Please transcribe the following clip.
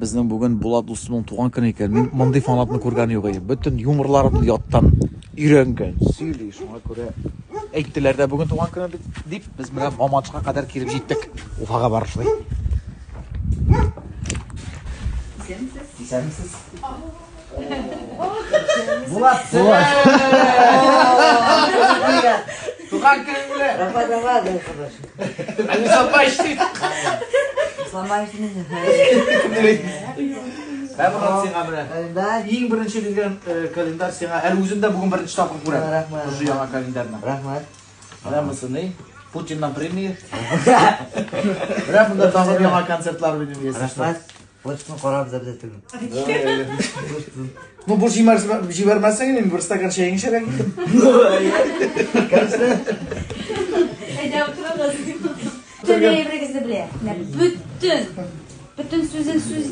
Безнең бүген Булат дустымның туган көне икән. Мин мондый фанатны күргән юк иде. Бөтен юморларымны яттан өйрәнгән, сөйли. Шуңа күрә әйттеләр дә бүген туган көне дип, без менә Мамадышка кадәр килеп җиттек. Уфага барышлый. Исәнмесез. Исәнмесез. Булат, Туган көнең белән. Рәхмәт, рәхмәт, рәхмәт. Әле сапай Ә Булат сиңа менә. Календарь. Иң беренче биргән календарь сиңа. Әле үзем дә бүген беренче тапкыр күрәм. Рәхмәт. Шушы яңа календарьны. Рәхмәт. Менә монысы ни? Путиннан премия. Менә монда тагын яңа концертлар минем если что. Рәхмәт. Почтаны карарбыз обязательно. Ну, бу җибәрмәсәң, мин бер стакан чәең эчәргә киттем. Конечно. Әйдә утырыгыз. Бөтен әйберегезне белә. Менә бөтен. Бөтен сүзен сүз.